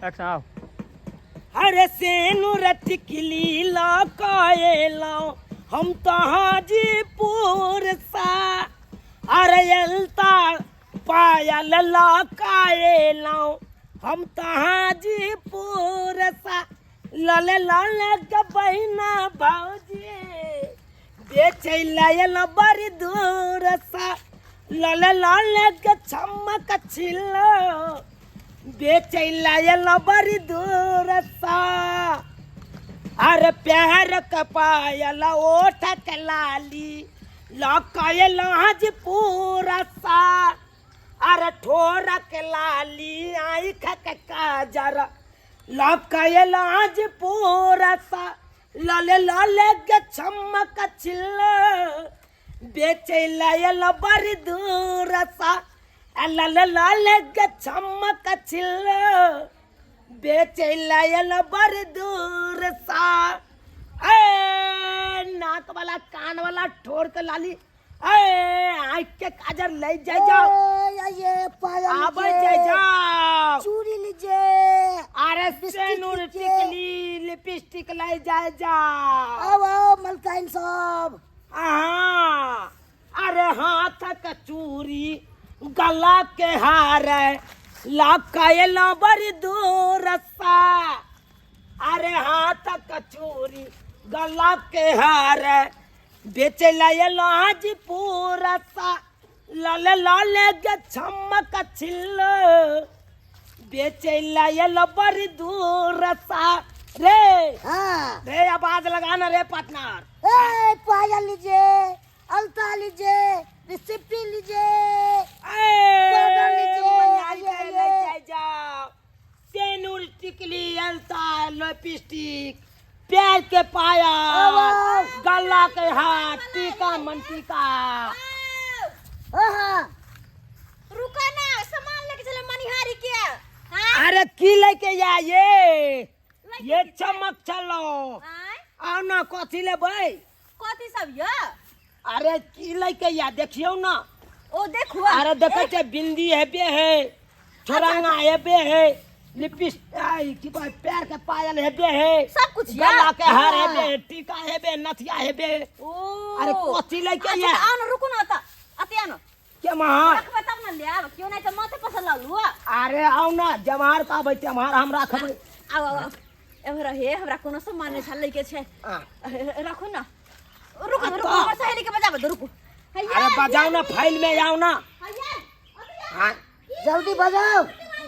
Action आओ। अरे सेनु रटिकली लऽ हम तऽ हाजीपुर सा, अरे एलता पायल लऽ कऽ हम तऽ हाजीपुर सा। लले लले के बहिना भौजी बेचै लायल बड़ी दूर सा, लले लले के छमक छिलो बेचै लायल बड़ी दूर सा। अरे प्यार के पायल ओठ के लाली लकायल हाजीपुर सा, अरे ठोर के लाली आँख के काजर लकायल हाजीपुर सा। लाले लाले के चमक छिल्लो बेचे लायल बड़ी दूर सा, लाले लाले के चमक छिल्लो बेचे लायल बड़ी दूर सा। ए नाक वाला कान वाला ठोर के लाली, ए आँख के काजर ले जाए जाओ। ए, ये पायल आबे लीजिए, जाए जाओ। चूड़ी लीजिए, अरे लिपस्टिक सेनूर लीजिए। टिकली लिपस्टिक ले जाए जाओ। आओ आओ मलकाइन साहब। हाँ, अरे हाथ के चूड़ी गला के हार लकायल बड़ी दूर सा, अरे हाथ के चूड़ी गला के हार बेचे लायल हाजीपुर सा। लाल लाल के चमक छिल्लो बेचे लायल बड़ी दूर सा। रे हाँ। रे आवाज लगाना रे पार्टनर। ए पायल लीजिए, अलता लीजिए, रिसिप्टी लीजिए, ए, पाउडर लीजिए, मनाई आइए, के ले आइए। जाए जाओ। सेनूर टिकली अलता लिपस्टिक पैर के पाया आओ, आओ। गला के हाथ टीका मन टीका। हाँ, हाँ। रुको ना, सामान लेके चले मनिहारी के। हाँ? अरे की लेके या ये चमक चलो। आय? आओ ना कथी लेबै? कथी सब यो? अरे की लेके या देखियौ ना। ओ देखू। अरे देखै छै बिंदी हेबे है, छोरंगा हेबे है, लिपस्टिक आई की कहै पैर के पायल हेबे है, सब कुछ या? गला के हार हेबे है, टीका हेबे, नथिया हेबे। ओ। अरे कथी लेके अच्छा, या? तऽ आओ ना, रुकू ना तऽ। अते आओ ना। के महार? रखबै तब ना लेब, केओ नहि तऽ माथे पर से लऽ लू। अरे आओ ना, जमार का आबै तेम्हार हम राखबै। आउ, आउ, आउ। एम्हर हे, हमरा कोनो सामान नहि छल लैके छै। आ। राखू ना। रुकू, रुकू, तऽ। हमर सहेली के बजाबऽ दो, रुकू। हैया, अरे बजाओ ना, फाइल में आओ ना। हैया, हाँ। जल्दी बजाओ।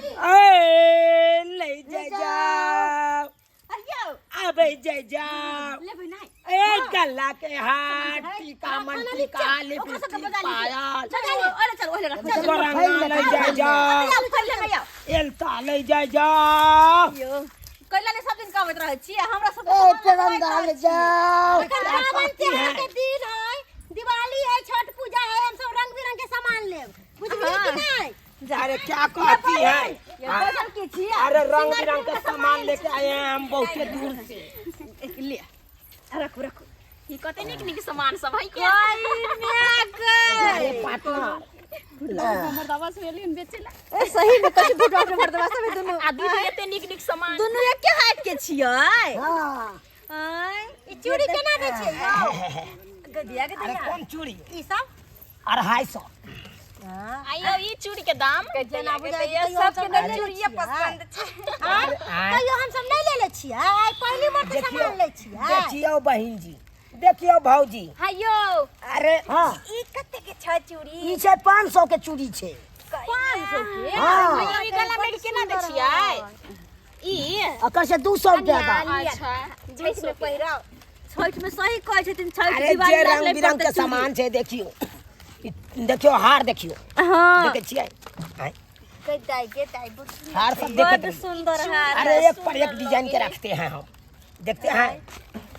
ए ले जा ले जाओ। हैया। आबे जा जाओ। लेबै नहि। ए गला के हाथ टीका मन खाना टीका लीजिए। ओकरा सबके लिपस्टिक बजा लीजिए। पायल। चल, चल, ओले चल, ओले रख, चल, चल। छोरंगा ले जा जाओ। चल, चल, चल, आउ। एलता ले जा जाओ। यौ, कैला ने सब दिन कहबैत रहै छियै, हमरा सबके ए सामान पेरंगा लगबैत ले रहै छियै। जाओ। एखन क्या पाबनि कहती तिहार है? के दिन है, दिवाली है, छठ पूजा है, हम सब रंग बिरंग के सामान लेब, बुझलियै कि हाँ। नहि? अरे क्या कहती है? ये हाँ। बजल की छियै? अरे रंग सिंगार बिरंग के के सामान लेके आए हैं हम बहुत दूर से। ले, रखू रखू। ई कते नीक नीक सामान सब है के। अरे पार्टनर मर्दावा से एलियन बेचेला। ए सही में कथी बुटवा के मर्दवा सब दुनू। आ दीदी एते नीक नीक सामान। दुनू एके हाइट के छियै। हाँ। आय, ई चूड़ी केना दै छियै यौ? गदिया के अरे दिया। कौन चूड़ी? ई सब 250। आइयो ई चूड़ी के दाम जेना बुझाइ ये कहियो सब हमसब के नहि लेले चूड़िए छियै। पसंद छै। आँय, कहियो हमसब नहि लेले छियै, आइ पहिली बार तऽ सामान लै छियै। देखियौ बहिन जी, देखियौ भौजी। हाँ यौ। अरे हाँ। ई कते के छै चूड़ी? ई छै 500 के चूड़ी छै। 500 के? हाँ। आइयो ई गला में केना दै छियै? ई एकर से 200 रुपया दाम। अच्छा, छठि में पहिराउ। छठि में सही कहै छथिन, छठि अरे दिवाली जे लागलै रंग बिरंग पड़तै के चूड़ी। सामान छै देखियौ, ई देखियौ हार देखियौ। हाँ। देखै छियै? आँय। हार सब बड देखत रहियै। सुंदर हार। अरे एक पर एक डिजाइन के रखते हैं हम, देखते हैं।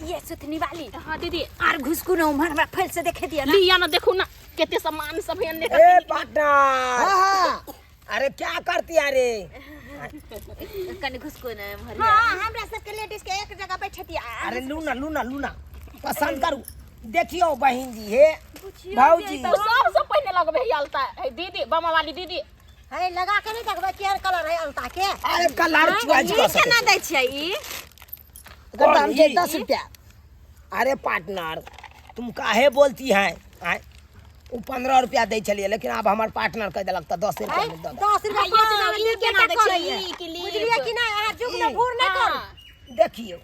ये सुथनी वाली। हाँ दीदी। आर घुसकू ना उम्हर, हमरा फैल से देखे दिया ना। लिया ना, देखू ना केते सामान सब है अन्ने। ए पार्टनर। हाँ, हाँ। अरे क्या करती है रे? कनी घुसकू ना उम्हर। हाँ, हमरा सबके लेडीज के एक जगह बैठती। अरे लूना लूना लूना पसंद करू। देखियो बहिन जी, हे भौजी। तो सब सब पहिने लगबे है अलता है दीदी, बमा वाली दीदी। है लगा के नहीं देखबै केहन कलर है अलता के। अरे कलर चॉइस ई कऽ सकै केना दै छियै ई? एकर दाम छै ई? 10 रुपया। अरे पार्टनर तुम काहे बोलती हैं आँय? ओ 15 रुपया दै छलियै, लेकिन आब हमर पार्टनर कहि देलक तऽ 10 रुपया मे दऽ दे। 10 रुपया आइयो, 5 रुपया ई में केना केना दै छियै? करैया? ई क्लिप। बुझलियै कि नहि? अहाँ जुग में भूर नहि करू। देखियौ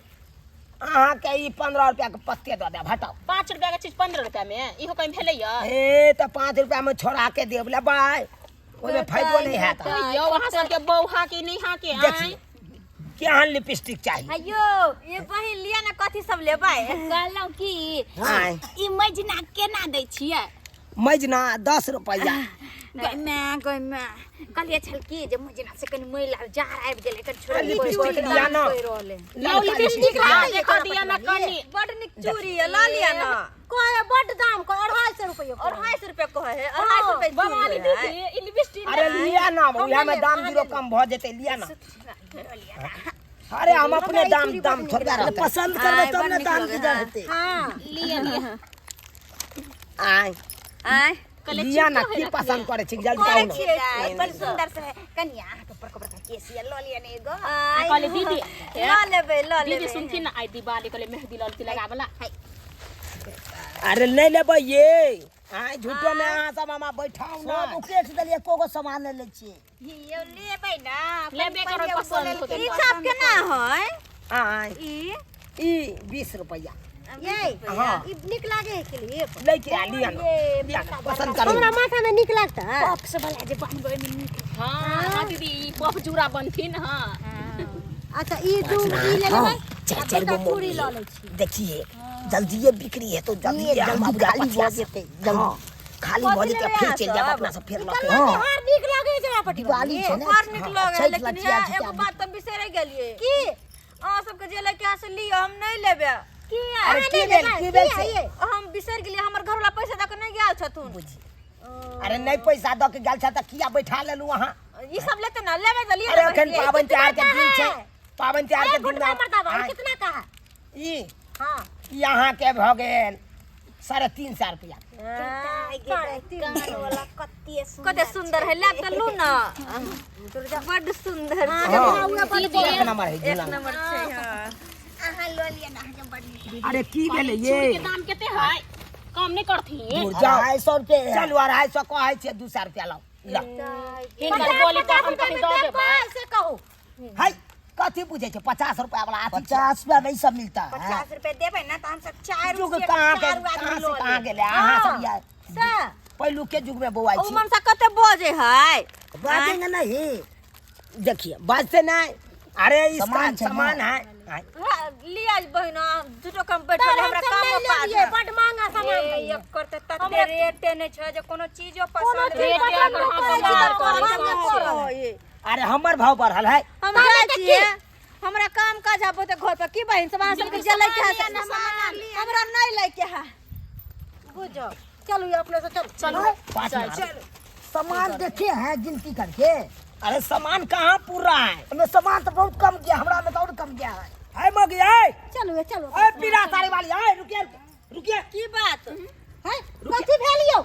अहाँके ई 15 रुपया के पत्ते दऽ देब, हटाउ। 5 रुपया के चीज 15 रुपया में इहो कहीं भेलैया? हे तऽ 5 रुपया मे छोड़ा के देब ले बाय, ओहिमे फायदो नहि हैत। यौ अहाँ सबके बौहा के नहीं हा के आँय? देखियौ केहन लिपस्टिक चाही। अयो ये बहिन लिया ना, कथी सब लेबै? कहलहुँ कि आँय। ई मजना केना दै छियै? मजना 10 रुपैआ। गै माय, गै माय, कहलियै छल कि जे मजना से कनि मैल आर जार आबि गेलै, कनि छोड़ा लिपस्टिक लिया ना। यौ लिपस्टिक ला देखो दिया ना कनि। बड नीक चूड़ी है, ल लिया ना। कहे बड दाम कहे, 250 रुपया। 250 रुपया कहे है, 250 रुपया बवाली चूड़ी है। दीदी ई लिपस्टिक अरे लिया ना, उएह में दाम जीरो कम भऽ जेतै, लिया ना। अरे हम अपने दाम दाम थोड़बे रहतै। पसंद करबै तब ने दाम की दर हेतै। हाँ लिया लिया। आँय आँय लिया ना, की पसंद करै छी जल्दी करै कहू ना। छियै दाइ, बड़ सुंदर से है कनिया, अहाँके बड़का बड़का केस ये, लऽ लिअ ने एगो। आँय, कहले दीदी ल लेबै, ल दीदी लेबै। सुनथिन ना, आइ दिवाली कहले मेहंदी ललती लगावला। अरे नहीं लेबै ये, आँय झूठो में अहाँ सब हमरा बैठाउ ना। सब उकेट देलियै, एको गो सामान नहि लै छियै। यौ लेबै ना, लेबे करब, पसंद होतै। ई सब केना है? आँय ई ई 20 रुपैआ। ये हाँ। ई नीक लागे है क्लिप? लैके आ लिया ना, लिया ना, पसंद करू। हमरा माथा में नीक लगता है। पफ से वाला जे बनबै ओहिमे नीक। हाँ हाँ दीदी ई पफ जूड़ा बनथिन। हाँ अच्छा ई दू ई ले लेबै, चार चार गो दूटा चूड़ी लऽ लै छी। देखिए जल्दिए बिक्री है तो जल्दी जल्दी खाली भऽ जेतै, जल्दी खाली भऽ जेतै, लेबै फिर अहाँ चलि जायब सब? अपना सब फेर लऽ के। हाँ। हार नीक लागे छै पटी दिवाली छै ने। बड़ नीक लगे, छठि लेकिन लचिया इएह जितिया एगो बात तऽ बिसरि गेलियै की? अहाँ सबके जे लैके है से लिअ, हम नहि लेबै। किया? अरे की भेल, की भेल से? हम बिसरि गेलियै, हमर घरवाला पैसा दऽ के नहि गेल छथुन। अरे नहि पैसा दऽ के गेल छ तऽ किया बैठा लेलू अहाँ? ई सब लेते ना, लेबै तऽ लिअ। अरे ने अखन बहिन। पाबनि तिहार के दिन छै, पाबनि तिहार के एक दिन घुटना मर्दाबा आँय, कितना का है? ई हाँ ई अहाँके भऽ गेल 350 रुपया। 350। वाला कते सुंदर, कते सुंदर है, लेब तऽ लू ना, बड सुंदर छै। हाँ, एक नंबर है एक झूला। नंबर छै। हाँ अहाँ लऽ लिअ ने, अहाँके बड़ नीक। अरे की भेलै ये? चूड़ी के दाम कते है? कम नहीं करथिन? दूर जाओ। 250 रुपये है। चलू 250 कहै छियै, 200 रुपया लाउ, लाउ। हिनकर बोली तऽ हम कहीं दऽ देबै। से कहू है कथी पूछै छै? 50 रुपया वाला अथी छै। 50 रुपया में ई सब मिलता है। 50 रुपया देबै ना तऽ हमसब चारि युग सेट कहाँ के चारू कहाँ आदमी से लऽ कहाँ लेब। गेलै अहाँ सब? या से पहिलुके युग में बौआइ ओ छी। मनसा कते बजै है? बाजेंगे नहीं। देखिए बाजते नहीं। अरे इसका सामान छै ना। सामान है। आँय, हाँ, लिया बहिना, झूठो कम बैठल हमरा हम काम सब पास नहीं लेलियै, बड महंगा सामान ए, दैया। एकर तऽ तते रेटे नहि छै जे कोनो चीजो कोनो पसंद चीज रेट पसंद एकर नहि हाँ करै छी तऽ बजार कोनो करै महंगे छै। पड़ल। अरे हमर भाव बढ़ल है। हम जाइ छियै, हमरा काम काज आबो तऽ घर पर की बहिन सब अहाँ सबके जे लैके है से- हमरा नहि लैके है। बुझो चलू ये अपने से चलू। चलू पार्टनर। सामान देखे हैं गिनती करके? अरे सामान कहाँ पूरा है? हमें सामान तो बहुत कम गया, हमरा में तो और कम गया है। है मगी है। चलू ये चलू। ए पीला साड़ी वाली है, रुकिए रुकिए। की बात है कथी भेल यौ?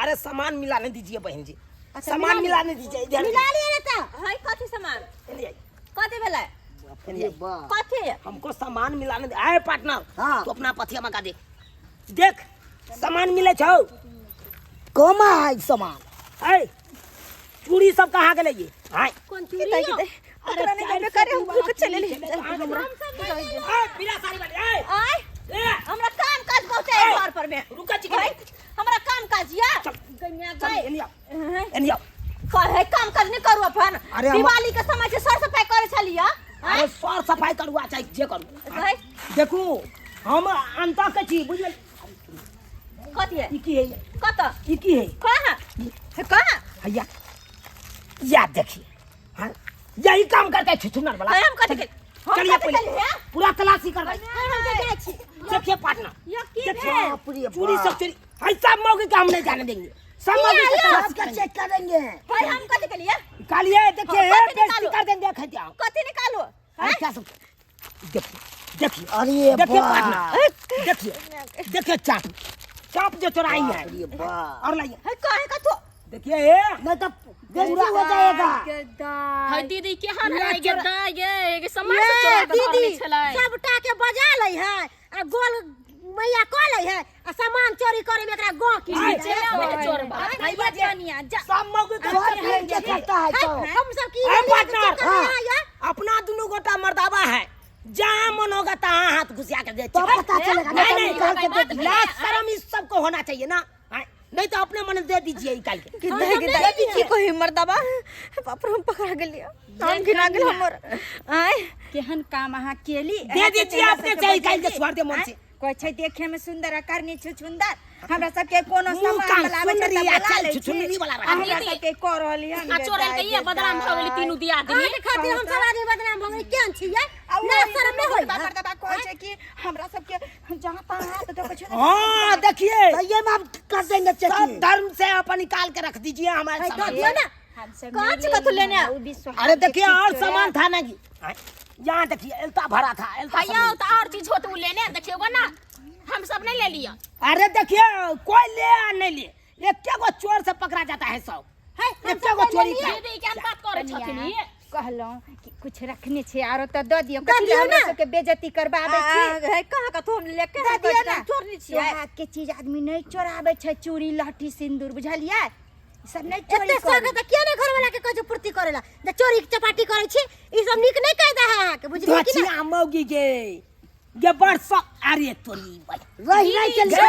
अरे सामान मिला नहीं दीजिए बहन जी, अच्छा, सामान मिला मिला नहीं दीजिए, इधर मिला लिअ ने तऽ। है कथी सामान? इधर आइए, कथी भेलै? इधर आइए। कथी? हमको सामान मिलाने दे। आए पार्टनर। हाँ। तू अपना पथिया मंगा दे, देख सामान मिले छौ। कम है सामान। ऐ चूड़ी सब कहाँ गेलै ये? आय कोन चूड़ी यौ? अरे ओकरा नहि देबे करे, हम भूख चलि एलियै। ऐ पीला साड़ी वाली ऐ आँय ए हमरा काम काज बहुते है घर पर में। रुका छी है, हमरा काम काज या चल। गैया चल गै एनी आओ, एनी आओ। कहे काम काज नहि करू अपन। अरे हम- दिवाली के समय छै, सर सफाई करै छलियै। अरे सर सफाई करू आ चाहे जे करू। है देखू हम अंत के छी बुझल। कथी है? ई की है? कत? ई की है? कहाँ है? कहाँ हैया या देखिए। हाँ यही काम करते हैं छुछुनर वाला। है, हम कथी के हम चलिए कथी पहले केलियै? पूरा तलाशी करबै। हम तऽ जाइ छी। देखिए पार्टनर, यौ की देखिए भेल? बाप रे चूड़ी बाप। सब चोरी है, सब मौके का हम नहीं जाने देंगे, सब मौके का तलाशी सबका करेंगे। चेक करेंगे। है हम कथी केलियै? निकालिए देखिए, हाँ, ए, कथी बेइज्जती निकालो? कर देंगे देखते आओ। कथी निकालो? अरे क्या सब देखिए देखिए, अरे देखिए बाप। पार्टनर, देखिए देखिए चाप चाप जो चोराई है अरे बाप। और लाइए। है कहे कथो? देखिए ये नहीं तो बेइज्जती हो जाएगा। है दीदी केहन है गे दाय गे गे सामान सब चोरा के धरने दीदी छलै। सबटा के बजा लै है आ गोल मैया कऽ लै है आ सामान चोरी करे में एकरा गाँव की आय, चले आबै है चोर बाप। भैया कनिया जा सब मौगी के चोर फिर के करता है तो हम सब की ए पार्टनर, चक्कर में आया अपना दोनों गोटा मर्दावा है, जहाँ मन होगा तहाँ हाथ घुसिया के दे। तो पता चलेगा नहीं नहीं नहीं निकाल के दे दीजिए। लाज शर्म इस सबको होना चाहिए ना। हाँ, नहीं तो अपने मन दे दीजिए निकाल के। कि दे के दे की कोई मर्दबा बाप रे हम पकड़ा गेलियो हम घिना गेल हमर आय। केहन काम अहाँ केली दे दीजिए अपने से निकाल के छोड़ दे मन से। कहै छै देखे में सुंदर आ करनी छै सुंदर। हमरा सबके कोनो मुँह सामान कान बलाबै छै सुनरी तऽ आ बोला चल लै छी। छुछुनरी वाला आ हमरा दीदी। सबके कऽ रहली हन आ चोरल के ये बदनाम भऽ गेलै तीनू दियादनी। अहाँके खातिर हम सब आदमी बदनाम भऽ गेली केहन छियै ना शर्म नहि होइए। मर्दबा कहै छै कि हमरा सबके जहाँ तहाँ हाथ धोकै छै। हाँ देखिए तो ये में हम कर देंगे सब चेकिंग। धर्म से अपन निकाल के रख दीजिए हमारे दऽ सामान। दियौ ना। कहाँ छै कथु लेने? अरे देखिए और सामान था ना जी। हाँ, यहाँ देखिए एलता भरा था एलता हैया सामान। तऽ और चीज होत उ लेने देखियौ गो ना हम सब नहीं ले लिया। अरे देखिए कोई ले आ नहीं ले, एक गो चोर से पकड़ा जाता है सब। है, हम एक सब गो चोरी ले का। दीदी केहन बात करै छथिन ई? कहलहुँ कि कुछ रखने छै आरो तऽ दऽ दियौ। दऽ कथी दियौ हमरा ना। सबके बेजती करबाबै छी? है कहाँ कथु हम लेके दऽ दियौ ना। चोरनी छियै। सोहाग के चीज आदमी नहीं चोराबै छै, चूड़ी लहठी सिंदूर बुझलियै ई सब नहीं चोरी एते करू। शौक है तऽ किया नहि घरवाला के कहै छै पूर्ति करै ला जे चोरी चपाटी करै छी ई सब नीक नहि कायदा है अहाँके बुझलियै कि दक्षिणा मौगी के ये बड़ सब। अरे तोरी भाई रही नहीं के लिए।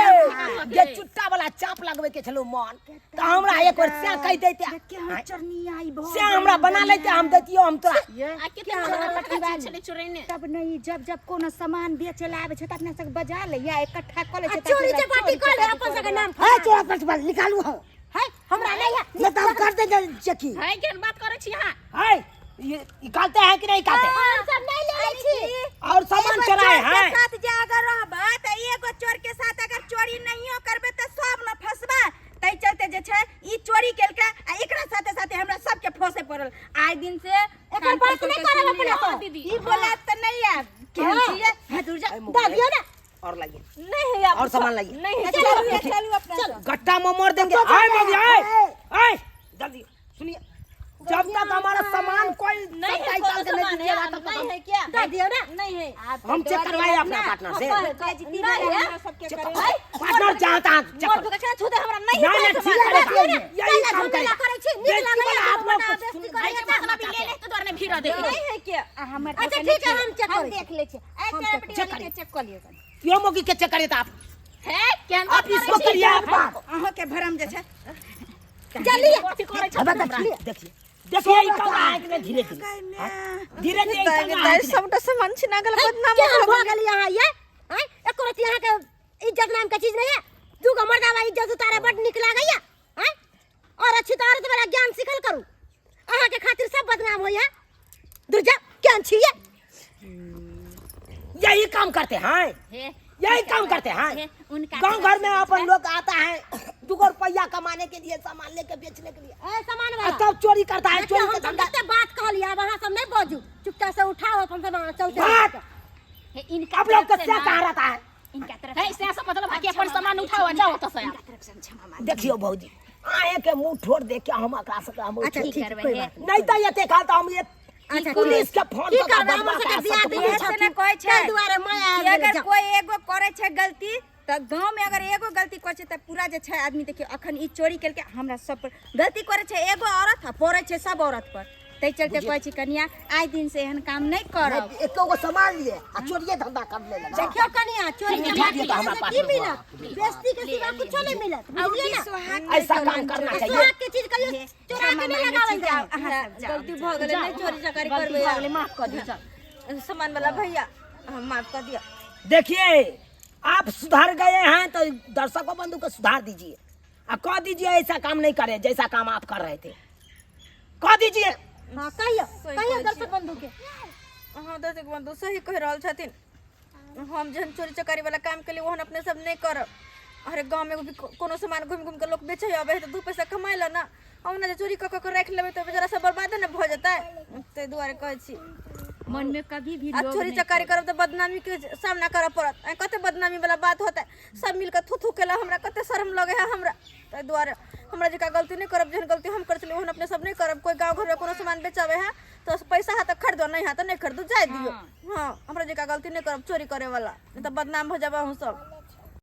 गे गे चुट्टा वाला चाप लगबे के छलो मन त हमरा एक बेर से कह देते केहन चोरनी आई भऽ से हमरा बना लेते हम देतियो हम तोरा। आ केते बड़ा चीज छलै चोरैने। तब नहीं जब जब कोनो सामान बेचे ला आबै छै तऽ अपना सब बजा लैया इकट्ठा कऽ लै आ छै। चोरी चपाटी कऽ ले अपन सबके नाम है चोरा प्रतिबंध निकालू हो है हमरा नहीं है नहीं तो हम कर देंगे चेकिंग। है केहन बात करै छी अहाँ? है ये निकालते हैं कि नहीं निकालते? हम सब नहीं ले लै छी। और सामान चोराए के हैं साथ जे अगर रहबा त एगो चोर के साथ अगर चोरी नहियो करबे त सब न फंसबा। तै चलते जे छै ई चोरी केलकै आ एकरा साथे साथे हमरा सबके फंसे पड़ल आइ दिन से। एकर बात नहि करब अपना हँ, सब। दीदी ई बोला त नहीं आब केहन छियै है दूर जा। दऽ दियौ ना। और लाइए नहीं है और सामान लाइए। नहीं है चलू चलू अपना सब। गट्टा में मोड़ देंगे। आए मौगी आए आए जल्दी सुनिए जब तक हमारा सामान कोई नहीं सबका है निकाल कोनो के नहीं सामान है दीजिएगा तब तक नहीं है क्या? दऽ दियौ ना। नहीं है हम चेक करवाए अपना पार्टनर से। बेइज्जती नहीं है सबके करे पार्टनर जहाँ तहाँ चेक मोर करो। दुका छू दे हमरा नहीं नहीं नहीं ठीक है यही काहे काम झमेला करेगा। करै छी नीक बेइज्जती लागैया वाला आप लोग बना को बेइज्जती सुन- करैया है मतलब ले ले तो दुआरे भीड़ दे। नहीं है क्या? हमर अच्छा ठीक है हम चेक हम करै छी। देख लै छी। ए हम चोरा चेक पटी चेक वाली के चेक कऽ लियौ। यो मौगी के चेक करिए तो आप है केहन आप बात करै इसको छी? करिए आप बात। अहाँ के भरम जे छै जल्दी कथी करै छथिन हमरा? देखिए देखिए ये कम रहा है कि नहीं धीरे धीरे धीरे धीरे ये कम रहा है कि नहीं? सबटा सामान छिना गेल बदनाम केहन भऽ गेली अहाँ ये आँय एको रत्ती अहाँके इज्जत नाम के चीज नहीं है। दूगो मर्दावा इज्जत उतारे बड नीक लागैया आँय और अच्छी तऽ औरत वाला ज्ञान सीखल करू। अहाँके खातिर सब बदनाम होइया। दुर्जा केहन छी ये? यही काम करते हैं हे यही काम करते हैं। हे, उनका गांव घर में अपन लोग आता है 2 रुपया कमाने के लिए सामान लेके बेचने के लिए ए सामान आ वाला तब चोरी करता है देखियौ, चोरी हम का सब धंधा। कते बात कहलियै आब अहाँ सब नहीं बाजू चुपचाप से उठाओ अपन सामान चलते बात हे इनका आप लोग तरफ का से क्या ना, कहा रहता है? इनका तरफ है से सब मतलब है कि अपन सामान उठाओ आ जाओ ओतऽ से। इनका तरफ से हम क्षमा मांगब। देखियो भौजी आए के मुंह ठोर देख के हम एकरा से हम अच्छा ठीक है करबै कोई हे? बात नहीं। नहीं तो ये देखा तो हम ये अच्छा, पुलिस के फोन की कऽ के करबै बजबा हमर सबके के बियाह सब देने से छथिन ने कहै छै ताहि दुआरे माया कि आबि गेलै अगर जाउ। कोई एगो करै छै गलती तऽ गाँव में अगर एगो गलती करै छै तऽ पूरा जे छै आदमी देखियौ अखन ई चोरी केलकै हमरा सब पर गलती करै छै एगो औरत आ पड़ै छै सब औरत पर। ताहि चलते कहै छी कनिया आइ दिन से एहन काम नहीं करब। एको गो सामान लिए आ चोरिए धंधा कर ले लगा। देखियौ कनिया चोरी ठीक चपाटी है, तो हमरा से पास की में मिलत? बेइज्जती के सिवा कुछो नहीं मिलत बुझलियै ना। सोहाग ऐसा काम करना चाहिए। सुहाग के चीज कहियो चोरा के नहीं लगावल जाए। अहाँ सब जाउ। गलती भऽ गेलै नहीं चोरी चकारी गलती करबै भऽ गेलै माफ कऽ दियौ चल। सामान वाला भैया हम माफ कर दिया। देखिए आप सुधर गए हैं तो दर्शकों बंधु को सुधार दीजिए आ कह दीजिए ऐसा काम नहीं करे जैसा काम आप कर रहे थे कह दीजिए। हाँ कहियो कहियो दर्शक बंधु के। हाँ दर्शक बंधु सही कह रहल छथिन। हम जहन चोरी चकारी वाला काम केली ओहन अपने सब नहीं करब। अरे गाँव में भी कोनो सामान घूम घूम के लोग बेचे आबे है तो 2 पैसा कमाए ला ना। हम ना जे चोरी कऽ कऽ के राखि लेबै तऽ बेचारा सब बर्बाद ने भऽ जेतै। ताहि दुआरे कहै छी मन में कभी भी आ लोभ चोरी नहीं चकारी करब तऽ बदनामी के सामना करऽ पड़त। आ कते बदनामी वाला बात होतै सब मिल के थू थू केला हमरा कते शर्म लगे है हमरा। ताहि दुआरे हमरा जकाँ गलती नहि करब, जेहन गलती हम करै छलियै ओहन अपने सब नहि करब। कोइ गाँव घरमे कोनो सामान बेचाबै है तऽ पैसा है तऽ खरीदो, नहि है तऽ नहि खरीदू, जाय दियौ। हँ, हमरा जकाँ गलती नहि करब चोरी करैवला, नहि तऽ बदनाम भऽ जायब अहूँ सब।